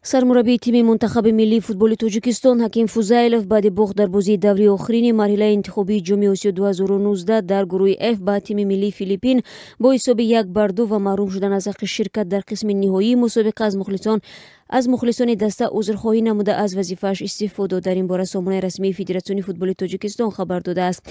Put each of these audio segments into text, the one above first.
Сармураббии тими мунтахаби миллии футболи Тоҷикистон Ҳаким Фузайлов баъди бохт дар бозии даври охирини марҳилаи интихобии Ҷоми Осиё 2019 дар гурӯҳи Ф ба тими миллии Филиппин бо ҳисоби 1-2 ва маҳрум шудан аз ҳаққи ширкат дар қисми ниҳоии мусобиқа аз мухлисони даста узрхоҳӣ намуда, аз вазифааш истеъфо дод. Дар ин бора сомонаи расмии Федератсиони футболи Тоҷикистон хабар додааст.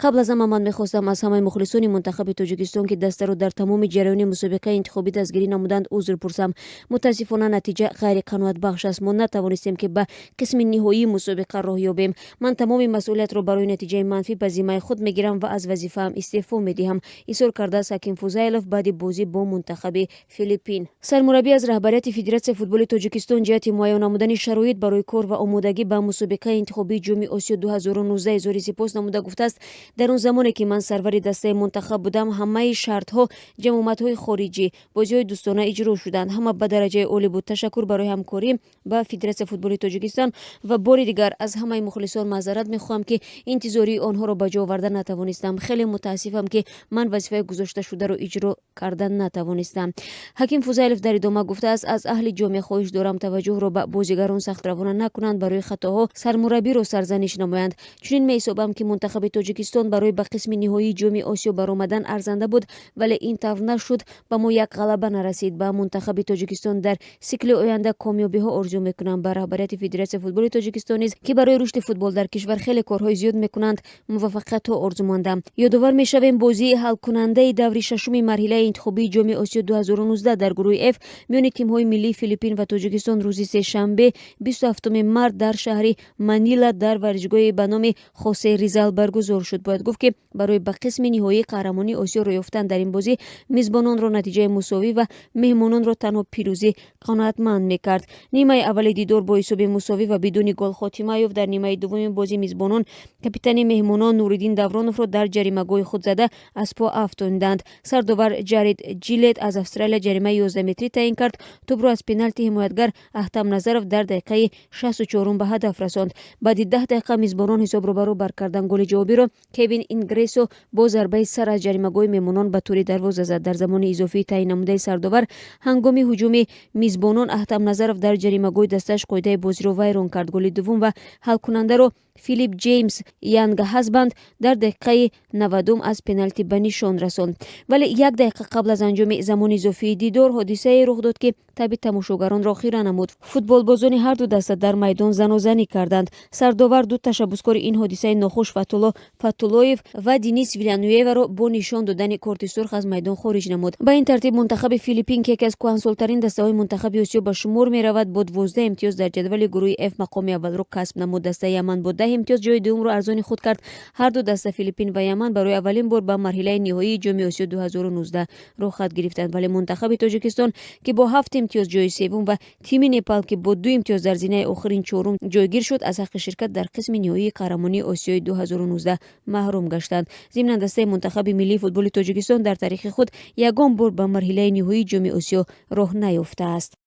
«Қабл аз ҳама ман мехостам аз ҳамаи мухлисони мунтахаби Тоҷикистон, ки дастаро дар тамоми ҷараёни мусобиқаи интихобӣ дастгирӣ намуданд, узр пурсам. Мутаассифона, натиҷа ғайриқаноатбахш аст. Мо натавонистем, ки ба қисми ниҳоии мусобиқа роҳ ёбем. Ман тамоми масъулиятро барои натиҷаи манфӣ ба зиммаи худ мегирам ва аз вазифаам истеъфо медиҳам», изҳор кардааст Ҳаким Фузайлов баъди бозӣ бо мунтахаби Филиппин. Сармураббӣ аз раҳбарияти Федератсияи футболи Тоҷикистон ҷиҳати муайян намудани шароит барои кор ва омодагӣ ба мусобиқаи интихобии Ҷоми Осиё 2019 изҳори сипос намуда, гуфтааст: «Дар он замоне ки ман сарвари дастаи мунтахаб будам, ҳамаи шартҳо, ҷамъомадҳои хориҷӣ, бозиҳои дӯстона иҷро шуданд. Ҳама ба дараҷаи олӣ буд. Ташаккур барои ҳамкорӣ ба Федератсияи футболи Тоҷикистон ва бори дигар аз ҳамаи мухлисон маъзарат мехоҳам, ки интизории онҳоро ба ҷо оварда натавонистам. Хеле мутаассифам, ки ман вазифаи гузошташударо иҷро карда натавонистам». Ҳаким Фузайлов дар идома гуфтааст: «Аз аҳли ҷомеа хоҳиш дорам, таваҷҷӯҳро ба бозигарон сахт равона накунанд, барои хатоҳо сармураббиро сарзаниш намоянд. Чунин меҳисобам, ки мунтахаби Тоҷикистон барои ба қисми ниҳоии Ҷоми Осиё баромадан арзанда буд, вале ин тавр нашуд. Ба мо як ғалаба нарасид. Ба мунтахаби Тоҷикистон дар сикли оянда комёбиҳо орзу мекунам. Ба раҳбарияти Федератсияи футболи Тоҷикистон низ, ки барои рушди футбол дар кишвар хеле корҳои зиёд мекунанд, муваффақиятҳо орзумандам». Ёдовар мешавем, бозии ҳалкунандаи даври шашуми марҳилаи интихобии Ҷоми Осиё 2019 дар гурӯҳи Ф миёни тимҳои миллии Филиппин ва Тоҷикистон рӯзи сешанбе, 27 март, дар шаҳри Манила дар варзишгоҳи ба номи Хосе Ризал баргузор шуд. Бояд гуфт, ки барои ба қисми ниҳоии қаҳрамонии Осиё роҳ ёфтан дар ин бозӣ мизбононро натиҷаи мусовӣ ва меҳмононро танҳо пирӯзӣ қаноатманд мекард. Нимаи аввали дидор бо ҳисоби мусовӣ ва бидуни гол хотима ёфт. Дар нимаи дуввуми бозӣ мизбонон капитани меҳмонон Нуриддин Давроновро дар ҷаримагоҳи худ зада, аз по афтонданд. Сардовар Ҷарид Ҷилет аз Австралия ҷаримаи 11 метрӣ таъин кард. Тӯбро аз пеналти ҳимоятгар Аҳтам Назаров дар дақиқаи 64-ум ба ҳадаф расонд. Баъди 10 дақиқа мизбонон ҳисобро баробар карданд. Голи ҷавобиро Кевин Ингресо бо зарбаи сар аз ҷаримагоҳи меҳмонон ба тӯри дарвоза зад. Дар замони изофии таъин намудаи сардовар ҳангоми ҳуҷуми мизбонон Аҳтам Назаров дар ҷаримагоҳи дастааш қоидаи бозиро вайрон кард. Голи дуввум ва ҳалкунандаро Филип Ҷеймс Янгхазбанд дар дақиқаи 90-ум аз пеналти ба нишон расонд. Вале як дақиқа қабл аз анҷоми замони изофии дидор ҳодисае рух дод, ки таби тамошогаронро хира намуд. Футболбозони ҳарду даста дар майдон занозанӣ карданд. Сардовар ду ташаббускори ин ҳодисаи нохуш, Фатулло Фатуллоев ва Денис Вилянуеваро, бо нишон додани корти сурх аз майдон хориҷ намуд. Ба ин тартиб, мунтахаби Филиппин, ки яке аз кӯҳансолтарин дастаҳои мунтахаби Осиё ба шумор меравад, бо 12 имтиёз дар ҷадвали гурӯҳи Ф мақоми аввалро касб намуд. Дастаи Яман бо 10 имтиёз ҷои дуюмро аз они худ кард. Ҳарду даста, Филиппин ва Яман, барои аввалин бор ба марҳилаи ниҳоии Ҷоми Осиё 2019 роҳхат гирифтанд. Вале мунтахаби Тоҷикистон, ки бо ҳафт имтиёз ҷои севум, ва тими Непал, ки бо ду имтиёз дар зинаи охирин чорум ҷойгир шуд, аз ҳаққи ширкат дар қисми ниҳоии қаҳрамонии Осиёи 2019 маҳрум гаштанд. Зимнан, дастаи мунтахаби миллии футболи Тоҷикистон дар таърихи худ ягон бор ба марҳилаи ниҳоии Ҷоми Осиё роҳ наёфтааст.